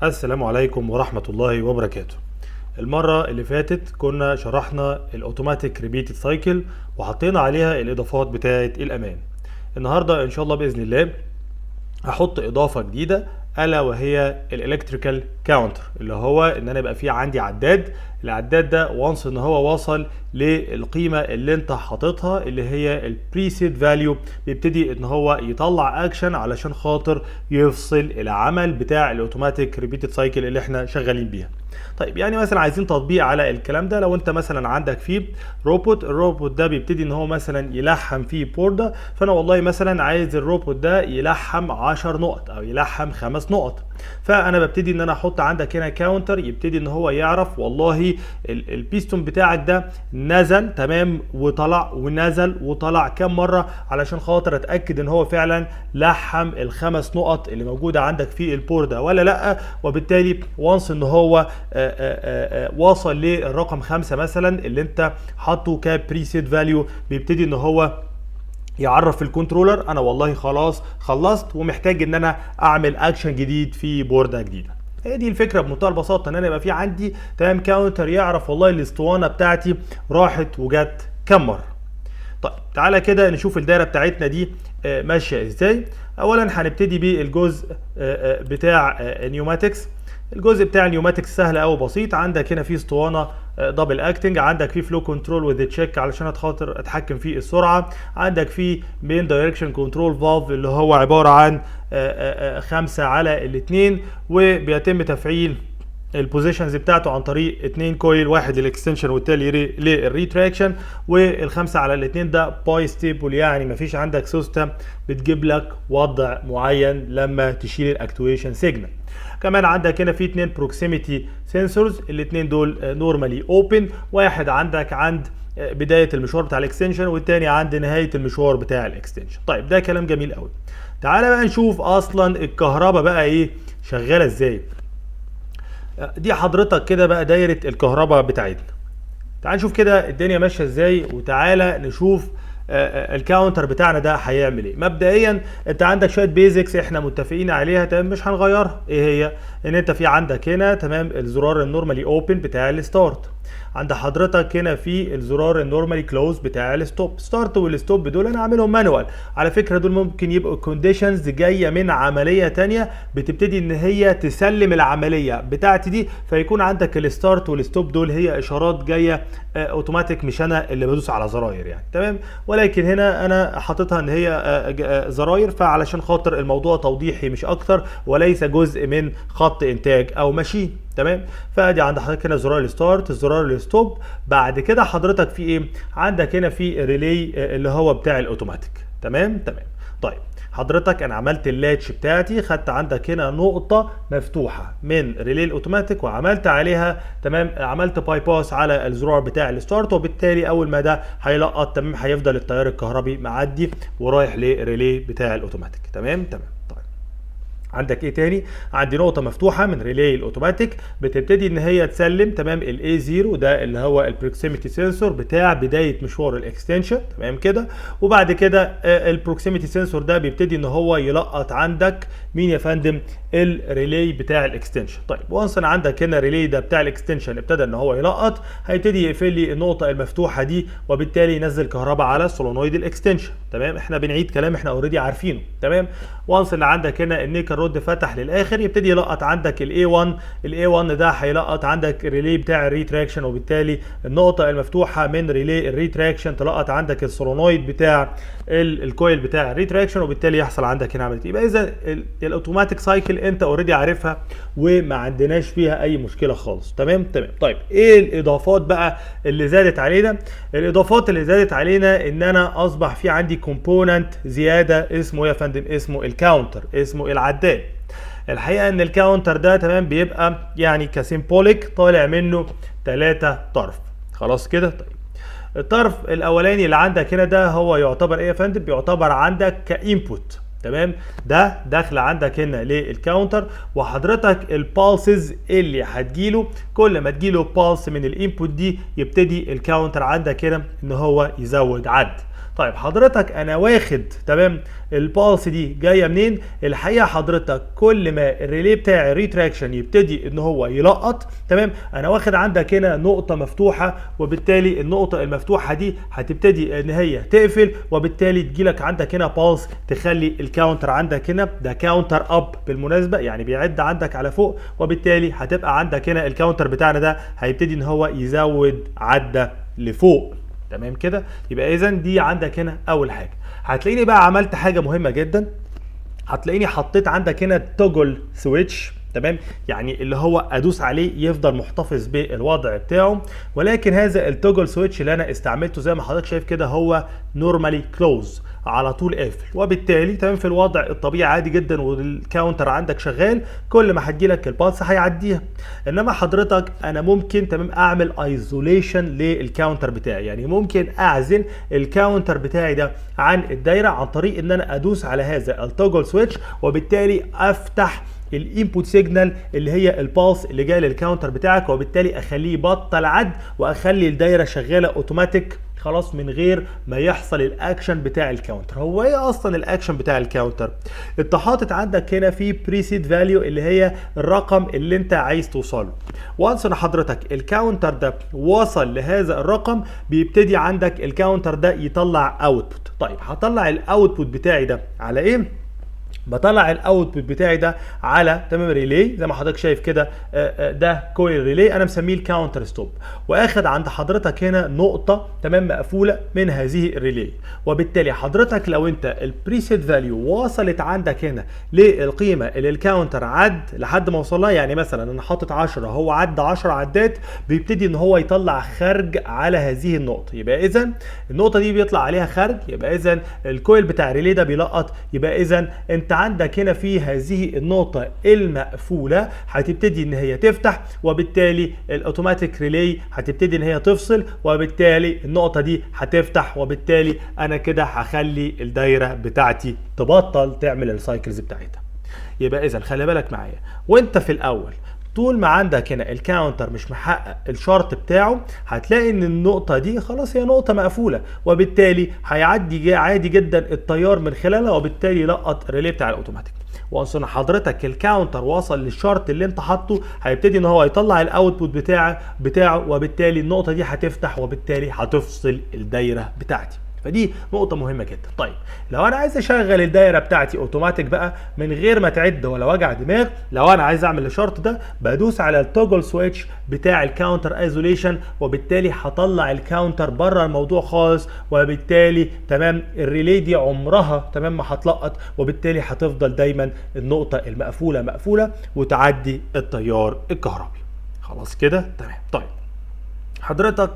السلام عليكم ورحمة الله وبركاته. المرة اللي فاتت كنا شرحنا ال automatic repeated cycle وحطينا عليها الإضافات بتاعة الأمان. النهاردة إن شاء الله بإذن الله هحط إضافة جديدة، ألا وهي ال electrical counter، اللي هو إن أنا يبقى في عندي عداد. العداد ده once إن هو وصل للقيمة اللي أنت حاططها اللي هي ال preset value، بيبتدي إن هو يطلع اكشن علشان خاطر يفصل العمل بتاع ال automatic repeated cycle اللي احنا شغالين بيها. طيب يعني مثلا عايزين تطبيق على الكلام ده. لو انت مثلا عندك فيه روبوت، الروبوت ده بيبتدي ان هو مثلا يلحم فيه بوردة، فانا والله مثلا عايز الروبوت ده يلحم 10 نقط او يلحم 5 نقط، فانا ببتدي ان انا احط عندك هنا counter يبتدي ان هو يعرف والله البيستون بتاعك ده نزل تمام وطلع ونزل وطلع كام مرة، علشان خاطر اتاكد ان هو فعلا لحم الخمس نقط اللي موجودة عندك في البورده ولا لا. وبالتالي once ان هو وصل للرقم 5 مثلا اللي انت حاطه ك preset value، بيبتدي ان هو يعرف ال controller انا والله خلاص خلصت ومحتاج ان انا اعمل اكشن جديد في بورده جديدة. هي دي الفكرة بمنتهى البساطة، ان انا يبقى في عندي تمام counter يعرف والله الاسطوانة بتاعتي راحت وجت كم مرة. طيب تعالى كده نشوف الدايرة بتاعتنا دي ماشية ازاي. اولا هنبتدي بالجزء بتاع ال pneumatics. الجزء بتاع ال pneumatics سهل قوي وبسيط. عندك هنا في اسطوانة double acting، عندك في flow control with check علشان خاطر اتحكم في السرعة، عندك في main direction control valve اللي هو عبارة عن 5 على 2، وبيتم تفعيل ال positions بتاعته عن طريق 2 coil، واحد لل extension والتاني لل retraction، والخمسة على الاثنين ده bistable، يعني مفيش عندك سوسته بتجيب لك وضع معين لما تشيل ال actuation signal. كمان عندك هنا في 2 proximity sensors، الاثنين دول normally open، واحد عندك عند بداية المشوار بتاع ال extension والتاني عند نهاية المشوار بتاع ال extension. طيب ده كلام جميل قوي. تعالى بقى نشوف اصلا الكهرباء بقى ايه شغالة ازاي. دي حضرتك كده بقى دايرة الكهرباء بتاعتنا. تعال نشوف كده الدنيا ماشية ازاي، وتعالى نشوف ال counter بتاعنا ده هيعمل ايه. مبدئيا انت عندك شوية basics احنا متفقين عليها تمام، مش هنغيرها. ايه هي؟ ان انت في عندك هنا تمام الزرار ال normally open بتاع ال start، عند حضرتك هنا في الزرار ال normally close بتاع ال stop. start وال stop دول انا عاملهم manual على فكرة، دول ممكن يبقوا conditions جاية من عملية تانية بتبتدي ان هي تسلم العملية بتاعتي دي، فيكون عندك ال start وال stop دول هي اشارات جاية اوتوماتيك، مش انا اللي بدوس على زراير يعني تمام. ولكن هنا انا حاططها ان هي زراير، فعلشان خاطر الموضوع توضيحي مش اكتر وليس جزء من خط انتاج او machine تمام. فادي عند حضرتك هنا زرار ال start، زرار ال stop. بعد كده حضرتك في ايه؟ عندك هنا في relay اللي هو بتاع الاوتوماتيك تمام تمام. طيب حضرتك انا عملت ال latch بتاعتي، خدت عندك هنا نقطة مفتوحة من relay ال automatic وعملت عليها تمام، عملت bypass على الزرار بتاع ال start، وبالتالي اول ما ده هيلقط تمام هيفضل التيار الكهربي معدي ورايح لل relay بتاع الاوتوماتيك تمام تمام. طيب عندك ايه تاني؟ عندي نقطة مفتوحة من relay ال automatic بتبتدي ان هي تسلم تمام ال A 0 ده اللي هو ال proximity sensor بتاع بداية مشوار ال extension تمام كده. وبعد كده ال proximity sensor ده بيبتدي ان هو يلقط عندك مين يا فندم؟ ال relay بتاع ال extension. طيب once انا عندك هنا relay ده بتاع ال extension ابتدى ان هو يلقط، هيبتدي يقفل لي النقطة المفتوحة دي، وبالتالي ينزل كهرباء على solenoid ال extension تمام. احنا بنعيد كلام احنا already عارفينه تمام. once ان عندك هنا ال nickel rod فتح للاخر، يبتدي يلقط عندك ال A 1، ال A 1 ده هيلقط عندك ال relay بتاع ال retraction، وبالتالي النقطة المفتوحة من relay ال retraction تلقط عندك ال solenoid بتاع ال coil بتاع ال retraction، وبالتالي يحصل عندك هنا عملية. يبقى اذا ال automatic cycle انت already عارفها وما عندناش فيها اي مشكلة خالص تمام تمام. طيب ايه الاضافات بقى اللي زادت علينا؟ الاضافات اللي زادت علينا ان انا اصبح في عندي component زيادة اسمه يا فندم، اسمه ال counter، اسمه العداد. الحقيقة ان ال counter ده تمام بيبقى يعني ك symbolic طالع منه 3 طرف خلاص كده. طيب الطرف الاولاني اللي عندك هنا ده هو يعتبر ايه يا فندم؟ بيعتبر عندك ك input تمام، ده داخل عندك هنا لل counter، وحضرتك ال pulses اللي هتجيله كل ما تجيله pulse من ال input دي يبتدي ال counter عندك هنا ان هو يزود عد. طيب حضرتك انا واخد تمام ال pulse دي جاية منين؟ الحقيقة حضرتك كل ما ال relay بتاع ال retraction يبتدي ان هو يلقط، تمام، انا واخد عندك هنا نقطة مفتوحة، وبالتالي النقطة المفتوحة دي هتبتدي ان هي تقفل، وبالتالي تجيلك عندك هنا pulse تخلي ال counter عندك هنا ده counter up بالمناسبة، يعني بيعد عندك على فوق، وبالتالي هتبقى عندك هنا ال counter بتاعنا ده هيبتدي ان هو يزود عده لفوق. تمام كده؟ يبقى اذا دي عندك هنا اول حاجة. هتلاقيني بقى عملت حاجة مهمة جدا، هتلاقيني حطيت عندك هنا toggle switch، تمام، يعني اللي هو ادوس عليه يفضل محتفظ بالوضع بتاعه، ولكن هذا ال toggle switch اللي انا استعملته زي ما حضرتك شايف كده هو normally close، على طول قافل، وبالتالي تمام في الوضع الطبيعي عادي جدا وال counter عندك شغال، كل ما هتجيلك ال pulse هيعديها. انما حضرتك انا ممكن تمام اعمل isolation لل counter بتاعي، يعني ممكن اعزل ال counter بتاعي ده عن الدايرة عن طريق ان انا ادوس على هذا ال toggle switch، وبالتالي افتح ال input signal اللي هي ال pulse اللي جاي لل counter بتاعك، وبالتالي اخليه يبطل عد واخلي الدايرة شغالة اوتوماتيك خلاص من غير ما يحصل الاكشن بتاع ال counter. هو ايه اصلا الاكشن بتاع ال counter؟ انت حاطط عندك هنا في preset value اللي هي الرقم اللي انت عايز توصله. once ان حضرتك ال counter ده وصل لهذا الرقم بيبتدي عندك ال counter ده يطلع output. طيب هطلع ال output بتاعي ده على ايه؟ بطلع ال output بتاعي ده على تمام relay زي ما حضرتك شايف كده، ده coil relay انا مسميه ال counter stop، واخد عند حضرتك هنا نقطة تمام مقفولة من هذه ال relay، وبالتالي حضرتك لو انت ال preset value وصلت عندك هنا للقيمة اللي ال counter عد لحد ما وصل لها، يعني مثلا انا حاطط 10 هو عد 10 عدات، بيبتدي ان هو يطلع خرج على هذه النقطة، يبقى اذا النقطة دي بيطلع عليها خرج، يبقى اذا ال coil بتاع ال relay ده بيلقط، يبقى اذا انت عندك هنا في هذه النقطة المقفولة هتبتدي ان هي تفتح، وبالتالي ال automatic relay هتبتدي ان هي تفصل، وبالتالي النقطة دي هتفتح، وبالتالي انا كده هخلي الدايرة بتاعتي تبطل تعمل ال cycles بتاعتها. يبقى اذا خلي بالك معايا وانت في الاول طول ما عندك هنا ال counter مش محقق الشرط بتاعه هتلاقي ان النقطة دي خلاص هي نقطة مقفولة، وبالتالي هيعدي عادي جدا التيار من خلالها، وبالتالي لقط ال relay بتاع ال automatic. once ان حضرتك ال counter وصل للشرط اللي انت حاطه هيبتدي ان هو يطلع ال output بتاعه، وبالتالي النقطة دي هتفتح، وبالتالي هتفصل الدايرة بتاعتي. فدي نقطة مهمة جدا. طيب لو أنا عايز أشغل الدايرة بتاعتي أوتوماتيك بقى من غير ما تعد ولا وجع دماغ، لو أنا عايز أعمل الشرط ده بدوس على ال toggle switch بتاع ال counter isolation، وبالتالي هطلع ال counter بره الموضوع خالص، وبالتالي تمام ال relay دي عمرها تمام ما هتلقط، وبالتالي هتفضل دايما النقطة المقفولة مقفولة وتعدي التيار الكهربي. خلاص كده تمام. طيب حضرتك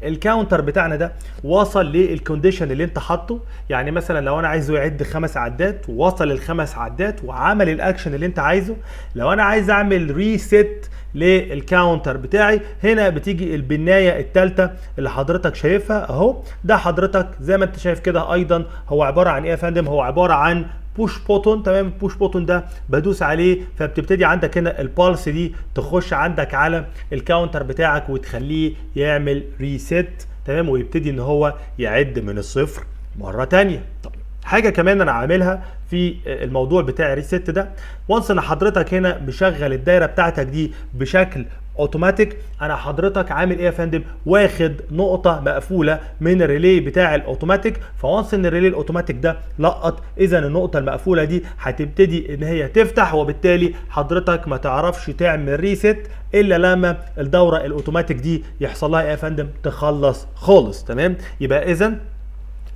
ال counter بتاعنا ده وصل لل condition اللي انت حاطه، يعني مثلا لو انا عايزه يعد 5 عدات وصل للخمس عدات وعمل الاكشن اللي انت عايزه. لو انا عايز اعمل reset لل counter بتاعي هنا بتيجي البناية الثالثة اللي حضرتك شايفها اهو. ده حضرتك زي ما انت شايف كده ايضا هو عبارة عن ايه يا فندم؟ هو عبارة عن push button. تمام، ال push button ده بدوس عليه فبتبتدي عندك هنا ال pulse دي تخش عندك على ال counter بتاعك وتخليه يعمل reset، تمام، ويبتدي ان هو يعد من الصفر مرة تانية. طيب حاجة كمان انا عاملها في الموضوع بتاع ال reset ده، once ان حضرتك هنا مشغل الدايرة بتاعتك دي بشكل اوتوماتيك، انا حضرتك عامل ايه يا فندم؟ واخد نقطة مقفولة من ال relay بتاع ال automatic، ف once ان ال relay ال automatic ده لقط، اذا النقطة المقفولة دي هتبتدي ان هي تفتح، وبالتالي حضرتك ما تعرفش تعمل reset الا لما الدورة الاوتوماتيك دي يحصل لها ايه يا فندم؟ تخلص خالص. تمام، يبقى اذا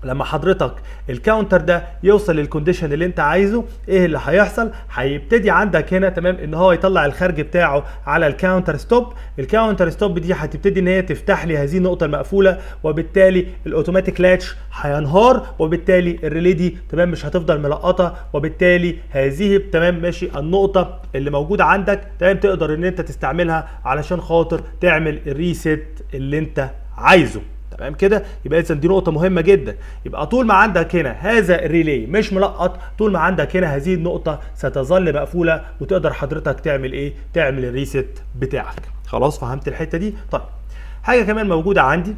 لما حضرتك ال counter ده يوصل لل condition اللي انت عايزه، ايه اللي هيحصل؟ هيبتدي عندك هنا تمام ان هو يطلع الخارج بتاعه على ال counter stop. ال counter stop دي هتبتدي ان هي تفتح لي هذه النقطة المقفولة، وبالتالي ال automatic latch هينهار، وبالتالي ال relay دي تمام مش هتفضل ملقطه، وبالتالي هذه تمام ماشي النقطة اللي موجودة عندك تمام تقدر ان انت تستعملها علشان خاطر تعمل ال reset اللي انت عايزه. تمام كده، يبقى اذا دي نقطة مهمة جدا. يبقى طول ما عندك هنا هذا ال relay مش ملقط، طول ما عندك هنا هذه النقطة ستظل مقفولة، وتقدر حضرتك تعمل ايه؟ تعمل ال reset بتاعك. خلاص فهمت الحتة دي؟ طيب حاجة كمان موجودة عندي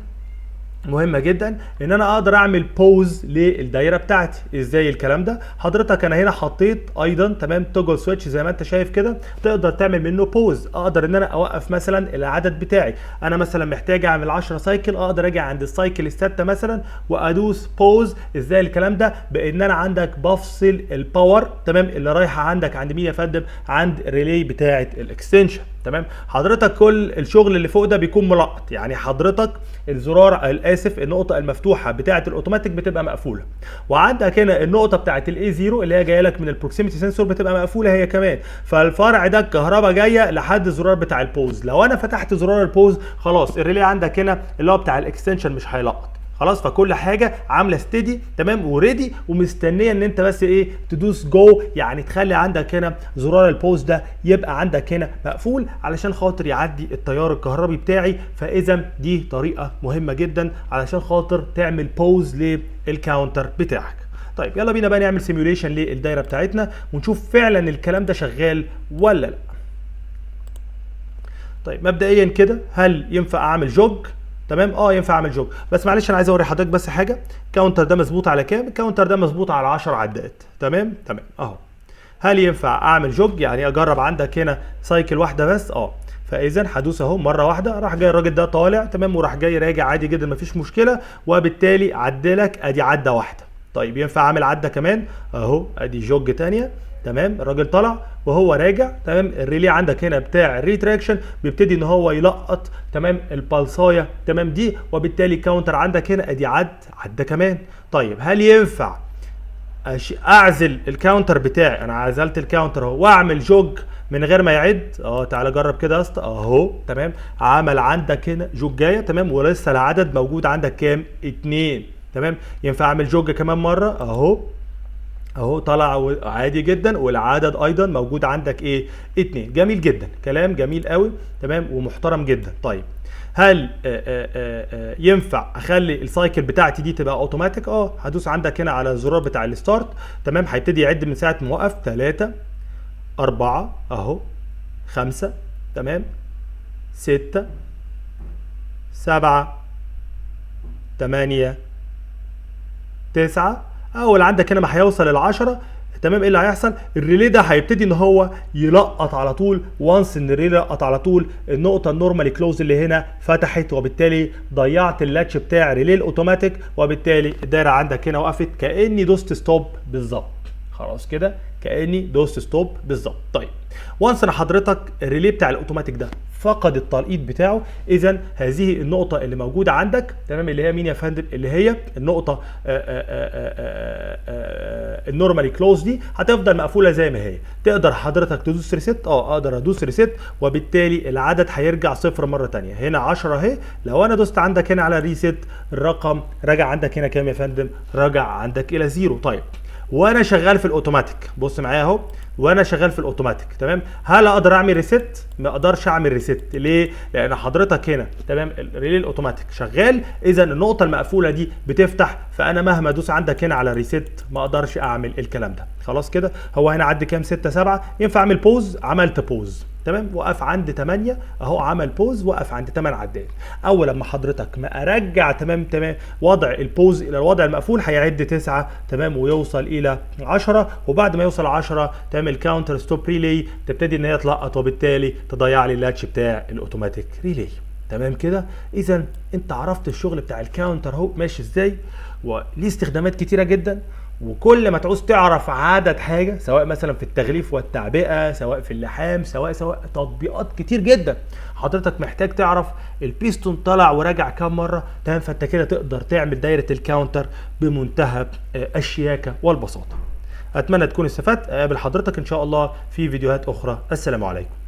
مهمة جدا ان انا اقدر اعمل pause للدايره بتاعتي. ازاي الكلام ده؟ حضرتك انا هنا حطيت ايضا تمام toggle switch زي ما انت شايف كده، تقدر تعمل منه pause. اقدر ان انا اوقف مثلا العدد بتاعي، انا مثلا محتاج اعمل 10 cycle، اقدر اجي عند ال cycle السادسة مثلا وادوس pause. ازاي الكلام ده؟ بان انا عندك بفصل ال power تمام اللي رايحة عندك عند مين يا فندم؟ عند ال relay بتاعه ال extension. تمام، حضرتك كل الشغل اللي فوق ده بيكون ملقط، يعني حضرتك الزرار، اسف، النقطة المفتوحة بتاعه الاوتوماتيك بتبقى مقفولة، وعندك هنا النقطة بتاعه ال A 0 اللي هي جاية لك من ال proximity sensor بتبقى مقفولة هي كمان، فالفرع ده الكهرباء جاية لحد الزرار بتاع ال pause. لو انا فتحت زرار ال pause خلاص ال relay عندك هنا اللي هو بتاع ال extension مش هيلقط خلاص. فكل حاجة عامله steady تمام و ready ومستنيه ان انت بس ايه تدوس go، يعني تخلي عندك هنا زرار ال pause ده يبقى عندك هنا مقفول علشان خاطر يعدي التيار الكهربي بتاعي. فاذا دي طريقه مهمة جدا علشان خاطر تعمل pause لل counter بتاعك. طيب يلا بينا بقى نعمل simulation للدايره بتاعتنا ونشوف فعلا الكلام ده شغال ولا لا. طيب مبدئيا كده هل ينفع اعمل jog؟ تمام، ينفع اعمل jog، بس معلش انا عايز اوري حضرتك بس حاجة. ال counter ده مظبوط على كام؟ ال counter ده مظبوط على 10 عدات. تمام تمام اهو. هل ينفع اعمل jog؟ يعني اجرب عندك هنا cycle واحدة بس. فاذا هدوس اهو مرة واحدة، راح جاي الراجل ده طالع تمام وراح جاي راجع عادي جدا مفيش مشكلة، وبالتالي عدلك ادي عده واحدة. طيب ينفع اعمل عده كمان؟ اهو ادي jog ثانية. تمام، الراجل طلع وهو راجع. تمام، ال relay عندك هنا بتاع ال retraction بيبتدي ان هو يلقط تمام ال pulse ايه تمام دي، وبالتالي ال counter عندك هنا ادي عده كمان. طيب هل ينفع اعزل ال counter بتاعي؟ انا عزلت ال counter اهو واعمل jog من غير ما يعد. تعالى جرب كده يا اسطى اهو. تمام، عمل عندك هنا jog ايه تمام، ولسه العدد موجود عندك كام؟ 2. تمام، ينفع اعمل jog كمان مرة؟ اهو اهو طلع عادي جدا، والعدد ايضا موجود عندك ايه؟ 2. جميل جدا، كلام جميل قوي تمام ومحترم جدا. طيب هل ينفع اخلي ال cycle بتاعتي دي تبقى اوتوماتيك؟ هدوس عندك هنا على الزرار بتاع ال start. تمام، هيبتدي يعد من ساعة ما وقف 3 4 اهو 5 تمام 6 7 8 9. اول عندك هنا ما هيوصل ل10 تمام، ايه اللي هيحصل؟ ال relay ده هيبتدي ان هو يلقط على طول. once ان ال relay لقط على طول، النقطة ال normally close اللي هنا فتحت، وبالتالي ضيعت ال latch بتاع relay ال automatic، وبالتالي الدايرة عندك هنا وقفت كاني دوست stop بالظبط. خلاص كده كاني دوست stop بالظبط. طيب once ان حضرتك ال relay بتاع الاوتوماتيك ده فقد التلقيط بتاعه، اذا هذه النقطة اللي موجودة عندك تمام اللي هي مين يا فندم؟ اللي هي النقطة ال normally close دي هتفضل مقفولة زي ما هي. تقدر حضرتك تدوس reset؟ اقدر ادوس reset، وبالتالي العدد هيرجع صفر مرة ثانية. هنا 10 اهي، لو انا دوست عندك هنا على reset الرقم رجع عندك هنا كام يا فندم؟ رجع عندك الى zero. طيب وانا شغال في الاوتوماتيك، بص معايا اهو، وانا شغال في الاوتوماتيك تمام، هل اقدر اعمل reset؟ ما اقدرش اعمل reset. ليه؟ لان حضرتك هنا تمام ال relay ال automatic شغال، اذا النقطة المقفولة دي بتفتح، فانا مهما ادوس عندك هنا على reset ما اقدرش اعمل الكلام ده. خلاص كده هو هنا عد كام؟ 6 7. ينفع اعمل pause؟ عملت pause تمام، وقف عند 8 اهو، عمل pause وقف عند 8 عداد. اول لما حضرتك ما ارجع تمام وضع ال pause الى الوضع المقفول هيعد 9 تمام ويوصل الى 10، وبعد ما يوصل 10 تمام ال counter stop relay تبتدي ان هي تلقط، وبالتالي تضيع لي ال latch بتاع ال automatic relay. تمام كده، اذا انت عرفت الشغل بتاع ال counter اهو ماشي ازاي، وليه استخدامات كتيرة جدا. وكل ما تعوز تعرف عدد حاجة، سواء مثلا في التغليف والتعبئه، سواء في اللحام، سواء تطبيقات كتير جدا حضرتك محتاج تعرف البيستون طلع وراجع كام مرة تمام، فانت كده تقدر تعمل دايرة ال counter بمنتهى الشياكه والبساطه. اتمنى تكون استفدت، اقابل حضرتك ان شاء الله في فيديوهات اخرى. السلام عليكم.